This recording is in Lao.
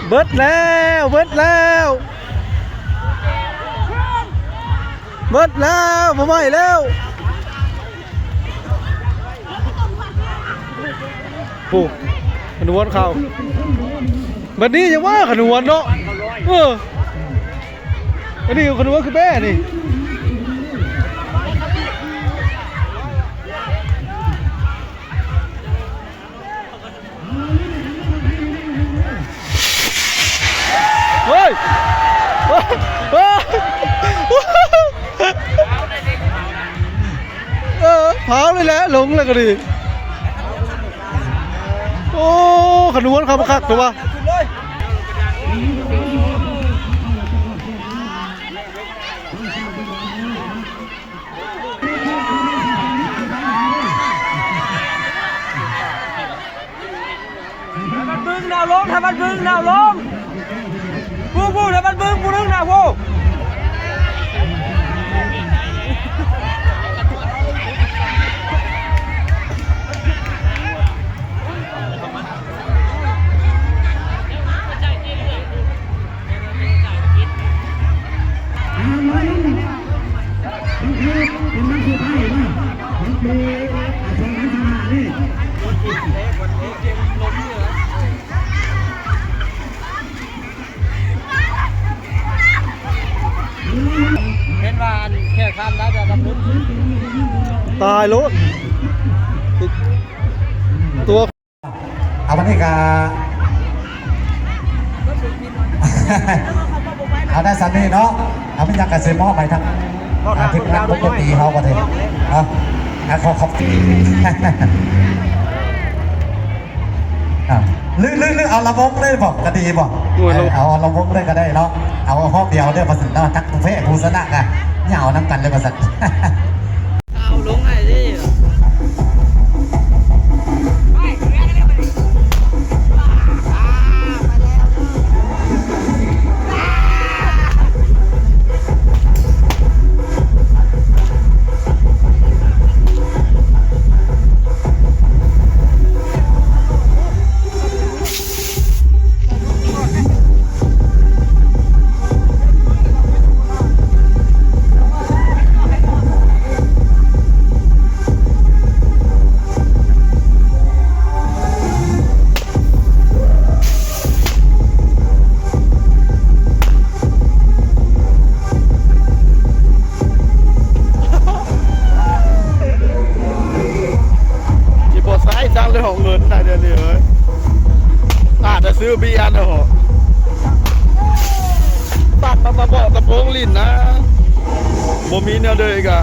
ເບິດແລ້ວ ເບິດແລ້ວ ເບິດແລ້ວ ບໍ່ໄໝ້ແລ້ວ. ໂອ້ ຂະນວນເຂົ້າ ບັດນີ້ຍັງວ່າຂະນວນເນາະ. ເອີ ອັນນີ້ຂະນວນຄືແບ້ນີ້. ເຮີ້ຍ ເອີ ພາວເລີຍແຫຼະ ລົງແລ້ວກໍດີ. ໂອ້ ຂະນວນເຂົ້າມາຄັກແທ້ວ່າ. ໃຫ້ມັນບຶ້ງແນວລົງ ໃຫ້ມັນບຶ້ງແນວລົງ ຜູ້ ຜູ້ ໃຫ້ມັນບຶ້ງຜູ້ໜຶ່ງນະ ຜູ້. ເຫັນວ່າອັນແຂກທ່ານໄດ້ແບບດຳລຸນ ຕາຍໂລດ ຕົວ ເອົາ ວັນນີ້ກະ ເອົາໄດ້ສ່ຳນີ້ເນາະ. ເອົາ ມີຫຍັງກະຊິມອບໃຫ້ທາງ ອ່າ ທີມງານປົກກະຕິເຮົາບັດນີ້ເນາະ. ອ່າ ຂໍຂອບ ອ່າ ຫຼື ຫຼື ຫຼື ເອົາລຳວົງເລີຍບໍ ກະດີບໍ? ເອີ ເອົາລຳວົງເລີຍກະໄດ້ເນາະ. ເອົາຮອບດຽວເດີ ວ່າຊັ້ນເນາະ. ທັງຜູ້ແພ້ຜູ້ຊະນະກະຍາວນຳກັນເລີຍ ວ່າຊັ້ນ. ເອົາລົງໃຫ້ເດ້. ຊິບໍ່ໃຊ້ຈັ່ງເລື່ອງຂອງເງິນນະ ດຽວນີ້ເອີຍ. ອາດຈະຊື້ເບຍເນາະ ຕັດມາ ມາເບາະຕະໂພງຫຼິ້ນນະ. ບໍ່ມີແນວເດີກະ